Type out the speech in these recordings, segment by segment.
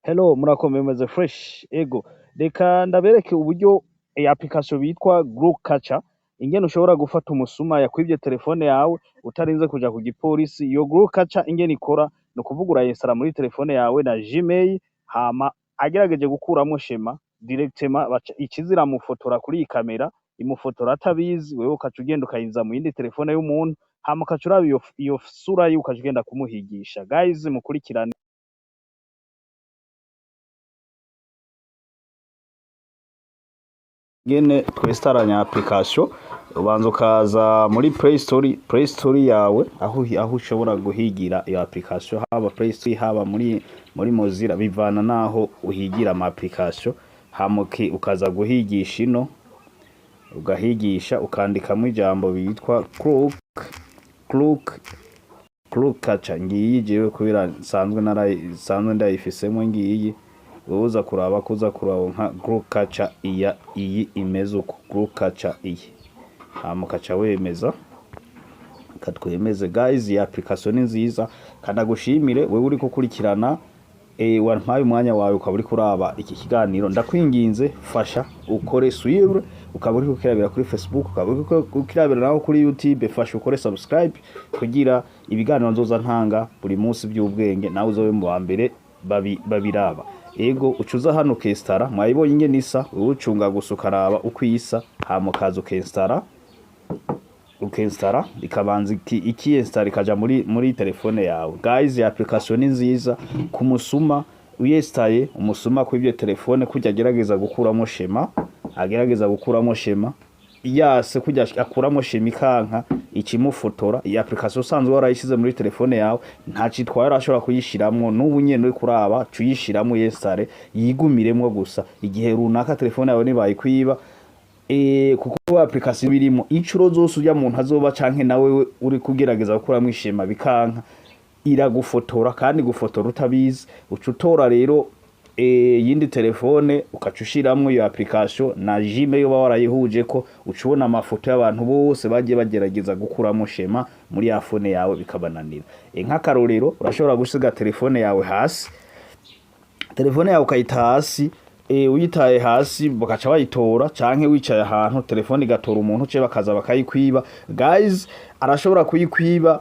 Hello, murakomeye, meze fresh. Ego, reka ndabereke uburyo application bitwa Group Catcher, ingene ushobora gufata umusuma yakwivye telefone yawe utarinze kuja ku gipolisi. Iyo Group Catcher ingene ikora, ni ukuvuga urayinsitara muri telefone yawe na Gmail, hama agerageje gukuramwo schéma, directement baca ikiza iramufotora kuri iyi kamera, imufotora atabizi. Wewe ukaca ugenda ukayinjiza mu yindi telefone y'umuntu, hama ukaca uraba iyo sura yiwe, ukaca ugenda kumuhigisha. Guys, mukurikirane ngene twesitaranya application. Ubanza ukaza muri Play Store, Play Store yawe, aho ushobora guhigira iyo application, haba Play Store, haba muri Mozilla, bivana naho uhigira ama application. Hama ukaza guhigisha ino, ugahigisha, ukandikamo ijambo bitwa Crook Catcher. Ngiyi jewe, kubera nsanzwe ndayifisemo, ngiyi. Wowe uza kuraba ko uza kuronka Group Catcher iya iyi imeze uko, Group Catcher iyi, hama ukaca wemeza. Katwemeze. Guys, iyi application ni nziza. Kandi agushimire wewe uri gukurikirana, wampaye umwanya wawe ukaba uri kuraba iki kiganiro. Ndakwinginze, fasha ukore suivre. Ukaba uri kukirabira kuri Facebook, ukaba uri kukirabira naho kuri YouTube, fasha ukore subscribe kugira ibiganiro nzoza ntanga buri munsi by'ubwenge nawe uzobe mu wa mbere babiraba. Ego, ucuza hano ukestara. Mwayibonye ingene isa? Wewe ucunga gusa ukaraba uko isa, hama ukaza ukestara, ukinstara, ikabanza ikiinstara, ikaja muri telefone yawe. Guys, iyi application ni nziza ku musuma. Uyestaye, umusuma kuri ibyo telefone, kujya agerageza gukuramo schéma, agerageza gukuramo schéma yase, kujya akuramo schéma ikanka, ikimufotora. Iyi application usanzwe warayishyize muri telefone yawe, nta citwaye, urashobora kuyishiramwo n'ubu nyene uri kuraba. Cuyishiramwo, yesare, yigumiremwo gusa igihe runaka. Telefone yawe nibayikwiba, kuko application birimo, incuro zose ujya muntu azoba canke nawe we uri kugerageza gukuramwo i schéma bikanka, iragufotora, kandi gufotora utabizi. Uca utora rero yindi telefone, ukaca ushiramwo iyo application na Gmail uba warayihuje, ko uca ubona amafoto y'abantu bose bagiye bagerageza gukuramo schéma muri ya phone yawe bikabananira. Nk'akarorero, urashobora gusiga telefone yawe hasi, telefone yawe ukayita hasi, uyitaye hasi bakaca bayitora, canke wicaye ahantu telefone igatora umuntu, ce bakaza bakayikwiba. Guys, arashobora kuyikwiba,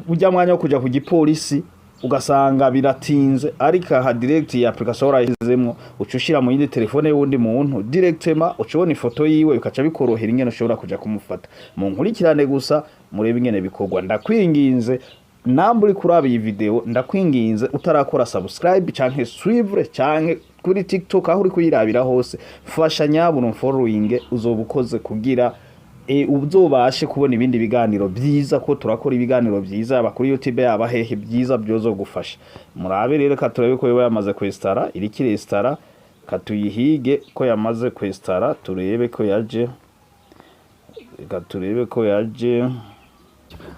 ujya mwanya wo kuja ku gipolisi ugasanga biratinze, ariko aha direct iyi application warayishizemwo, uca ushira mu yindi telefone y'uwundi muntu, directement uca ubona ifoto yiwe, bikaca bikorohera ingene ushobora kuja kumufata. Mu nkurikirane gusa murebe ingene bikorwa. Ndakwinginze, namba uri kuraba iyi video, ndakwinginze, utarakora subscribe canke suivre, canke kuri TikTok, aho uri kuyirabira hose, fasha nyabuna following, uzoba ukoze kugira uzobashe kubona ibindi biganiro byiza, ko turakora ibiganiro byiza, yaba kuri YouTube, yaba hehe, byiza byozogufasha. Murabe rero, ka turabe ko yoba yamaze kwestara. Iriko irestara, katuyihige ko yamaze kwestara, turebe ko yaje. Reka turebe ko yaje.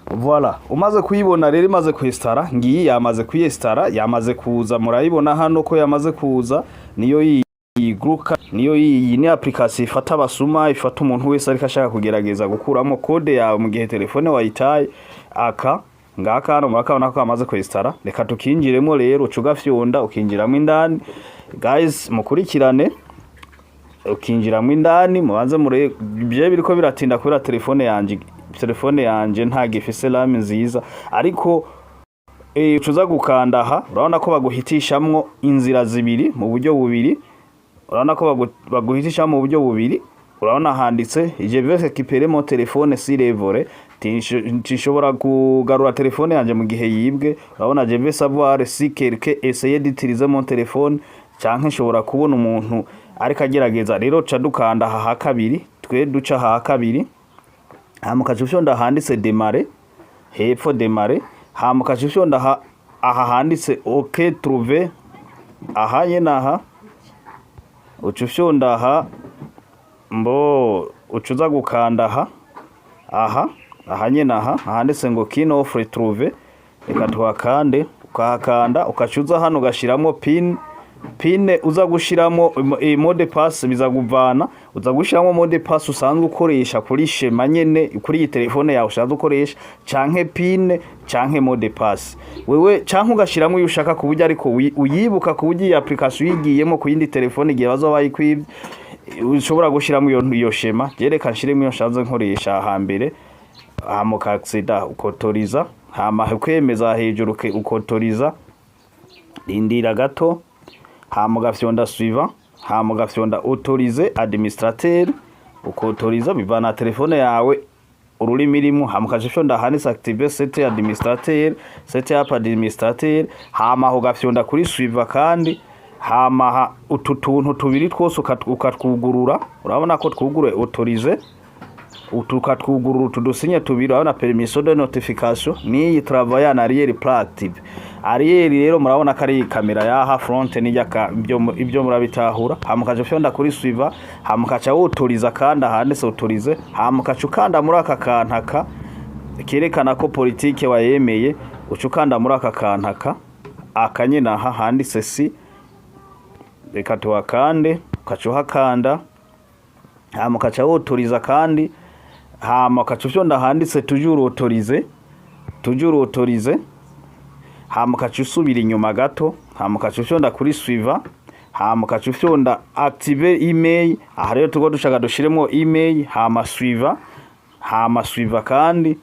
Voilà, umaze kuyibona rero imaze kwestara, ngiyi yamaze kuyestara, yamaze kuza. Murayibona hano ko yamaze kuza. Niyo iyi Gluka, niyo iyi ni application ifata abasuma, ifata umuntu wese ariko ashaka kugerageza gukuramo code yawe mu gihe telefone wayitaye. Aka ngaka hano murakabona ko yamaze kwestara. Reka tukinjiremo rero. Uca ugafyonda, ukinjiramo indani. Guys, mukurikirane, ukinjiramo indani, mubanze mure bye. Biriko biratinda kubera telefone yanje ntago ifise RAM nziza, ariko ucuza gukanda aha. Urabona ko baguhitishamwo inzira zibiri, mu buryo bubiri. Urabona ko baguhitishamwo mu buryo bubiri. Urabona handitse "Je vais récupérer mon téléphone s'il est volé", nshobora kugarura telefone yanje mu gihe yibwe. Urabona "Je vais savoir si quelqu'un essaye d'utiliser mon téléphone", canke nshobora kubona umuntu ariko agerageza. Rero ca dukanda aha ha kabiri, twe duca aha ha kabiri, hama ukaca ufyonda handitse "Démarrer" hepfo, "Démarrer", hama ukaca ufyonda aha handitse "OK trouvé", aha nyene aha uca ufyonda aha. Mbo uca uza gukanda aha nyene, aha handitse ngo "Qu'une offre trouvée". Reka tuhakande. Ukahakanda, ukaca uza hano ugashiramwo PIN. PIN uza gushiramo, mot de passe biza kuvana, uza gushiramo mot de passe usanzwe ukoresha kuri schéma nyene, kuri iyi telefone yawe usanzwe ukoresha, canke PIN canke mot de passe wewe, canke ugashiramo iyo ushaka, ku buryo ariko uyibuka, ku buryo iyi application uyigiyemo ku yindi telefone igihe bazoba bayikwivye ushobora gushiramo iyo schéma. Reka nshiremo iyo nsanzwe nkoresha hambere. Hama ukacceda, ukotoriza, hama kwemeza hejuru, ukotoriza, rindira gato, hama ugafyonda suivant, hama ugafyonda autoriser administrateur, ukotoriza bivana na telefone yawe ururimi irimo, hama ukaca ufyonda ahanditse activer cet administrateur, setup administrateur, hama ugafyonda kuri suivant kandi, hama utu tuntu tubiri twose ukatwugurura. Urabona ko twuguruye autoriser, tukatwugurura utu dusinye tubiri. Urabona permission de notification niyi travail en arrière plan active arrière. Rero murabona ko ari kamera yaha front n'ijya, ibyo murabitahura. Hama ukaca ufyonda kuri suivant, hama ukaca wutoriza kandi ahanditse autoriser, hama ukaca ukanda muri aka kantu aka kerekana ko politike wayemeye. Uca ukanda muri aka kantu aka nyene aha handitse si, reka tuhakande, ukaca uhakanda, hama ukaca wutoriza kandi, hama ukaca ufyonda handitse toujours autoriser, toujours autoriser, hama ukaca usubira inyuma gato, hama ukaca ufyonda kuri suivant, hama ukaca ufyonda activer IMEI. Aha rero turiko dushaka dushiremo IMEI, hama suivant, hama suivant kandi.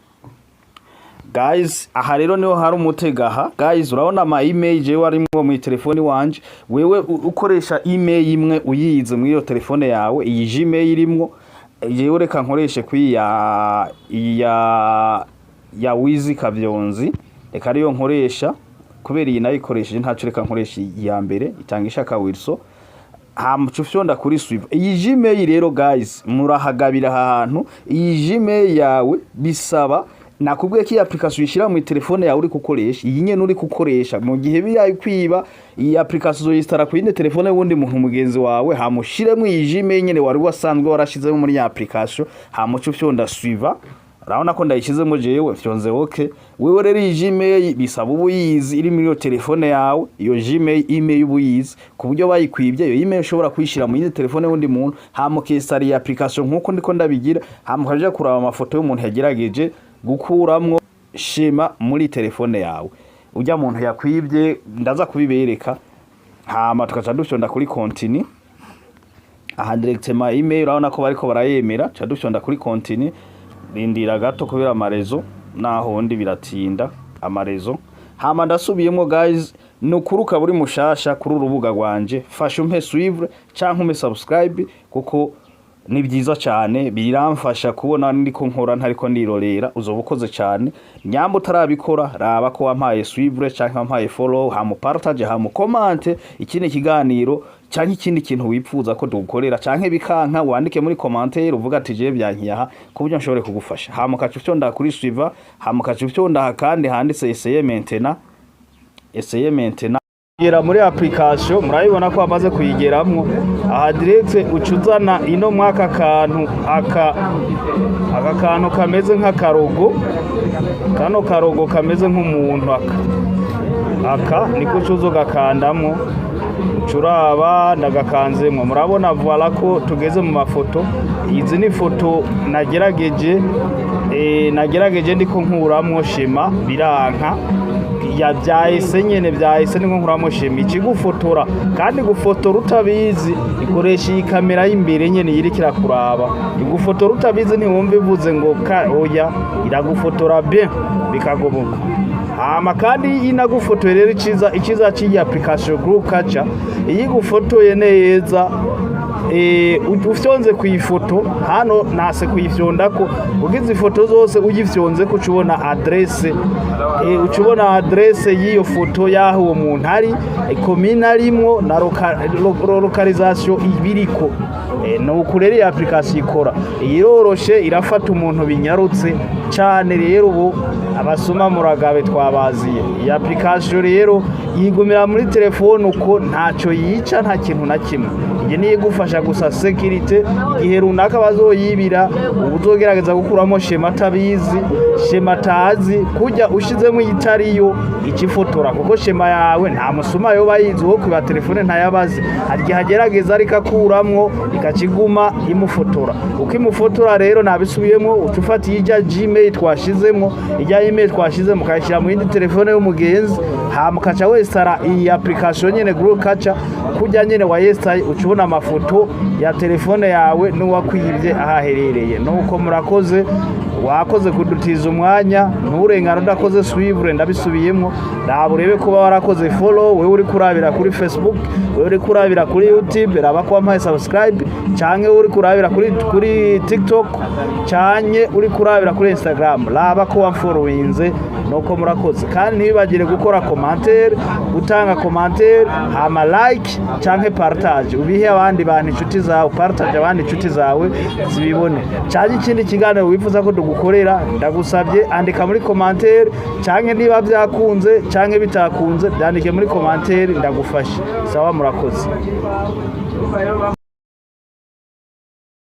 Guys, aha rero niho hari umutego aha. Guys, urabona ama IMEI jewe arimwo mu telefoni wanje. Wewe ukoresha IMEI imwe uyize muri iyo telefone yawe, iyi Gmail irimwo. Jewe reka nkoreshe kuri ya iyi ya Wizi Kavyonzi, reka ariyo nkoresha kubera iyi nayikoresheje ntaco. Reka nkoresha iya mbere itanga ishaka Wilson, hama uca ufyonda kuri suivant. Iyi Gmail rero, guys, murahagabira aha hantu. Iyi Gmail yawe bisaba, nakubwiye ko iyi application uyishira mu telefone yawe uri gukoresha, iyi nyene uri gukoresha. Mu gihe birayi kwiba iyi application, uzoyinstalla ku yindi telefone y'uwundi muntu mugenzi wawe, hama ushiremo iyi Gmail nyene wari wasanzwe warashizemo muri ya application, hama uca ufyonda suivant. Urabona ko ndayishizemo jewe, fyonze OK. Wewe rero iyi Gmail bisaba uba uyizi iri muri iyo telefone yawe, iyo Gmail email uba uyizi, ku buryo bayikwibye iyo email ushobora kuyishira mu yindi telefone y'undi muntu, hama ukinstalla iyi application nkuko ndiko ndabigira, hama ukaja kuraba amafoto y'umuntu yagerageje gukuramwo schéma muri telefone yawe, urya muntu yakwibye. Ndaza kubibereka. Hama tukaca dufyonda kuri continue aha directement. Email urabona ko bariko barayemera, ca dufyonda kuri continue. Rindira gato kubera ama réseau naho ndi biratinda ama réseau. Hama ndasubiyemo, guys, ni ukuri ukaba uri mushasha kuri urubuga rwanje, fasha umpe suivre canke umpe subscribe, kuko ni byiza cyane, biramfasha kubona ndiko nkora ntariko ndirorera. Uzoba ukoze cyane. Nyamba utarabikora, raba ko wampaye suivre canke wampaye follow, hama partage, hama comment ikindi kiganiro canke ikindi kintu wipfuza ko dukorera, canke bikanka wandike muri commentaire uvuga ati je byankiye aha, ku buryo nshobore kugufasha. Hama ukaca ufyonda kuri suivant, hama ukaca ufyonda kandi handitse essayer maintenant, essayer maintenant. Gera muri application, murabibona ko bamaze kuyigeramwo. Aha direct uca uzana ino mwaka kantu aka kantu kameze nk'akarogo, kano karogo kameze nk'umuntu, aka niko uca uza ugakandamwo. Uca uraba ndagakanzemwo, murabona, voilà ko tugeze mu mafoto. Izi ni foto nagerageje ndiko nkuramwo schéma, biranka. Ya byahise nyene, byahise niko nkuramo schéma. Ikigufotora kandi gufotora utabizi, ikoresha iyi kamera y'imbere nyene iriko irakuraba, igufotora utabizi, ntiwumva ivuze ngo ka oya, iragufotora bien bikagoboka. Hama kandi inagufotoye rero, iciza cy'iyi application Group Capture, iyo igufotoye neza, ufyonze ku ifoto hano, nase kuyifyondako, ugize ifoto zose uyifyonze ko uca ubona adresse, uca ubona adresse y'iyo foto, y'aho uwo muntu ari, komine arimwo na localisation ibiriko. Ni uku rero iyi application ikora. Iroroshe, irafata umuntu binyarutse. Cyane rero ubu abasuma muragabe, twabaziye. Iyi application rero yigumira muri telefone uko, ntacyo yica, nta kintu na kimwe. Iyi niyo igufasha gusa sécurité. Igihe runaka bazoyibira, uba uzogerageza gukuramo schéma atabizi, schéma atazi kujya ushizemo itariyo ikifotora, kuko schéma yawe nta musuma yoba yizi. Uwo kwiba telefone ntayabazi. Hari igihe agerageza ariko akuramwo, ikakiguma imufotora. Uko imufotora rero, nabisubiyemo, uca ufata ijya Gmail twashizemo, ijya email twashizemo, ukayishyira mu yindi telefone y'umugenzi, hama ukaca wesitara iyi application nyene GlueCatcher. Kujya nyene wayesitaye, uca ubona amafoto ya telefone yawe n'uwakwibye aho aherereye. Nuko murakoze, wakoze kudutiza umwanya. Nturengane udakoze suivre. Ndabisubiyemo, raba urebe kuba warakoze follow. Wewe uri kurabira kuri Facebook, wewe uri kurabira kuri YouTube, raba ko wampaye subscribe, canke uri kurabira kuri TikTok, canke uri kurabira kuri Instagram, raba ko wamfollowinze. Nuko murakoze, kandi ntibibagire gukora commentaire, gutanga commentaire, hama like canke partage, ubihe abandi bantu, inshuti zawe, partage abandi inshuti zawe zibibone. Canke ikindi kiganiro wifuza ko tugukorera, ndagusabye andika muri commentaire, canke niba byakunze canke bitakunze, byandike muri commentaire, ndagufasha. Sawa, murakoze.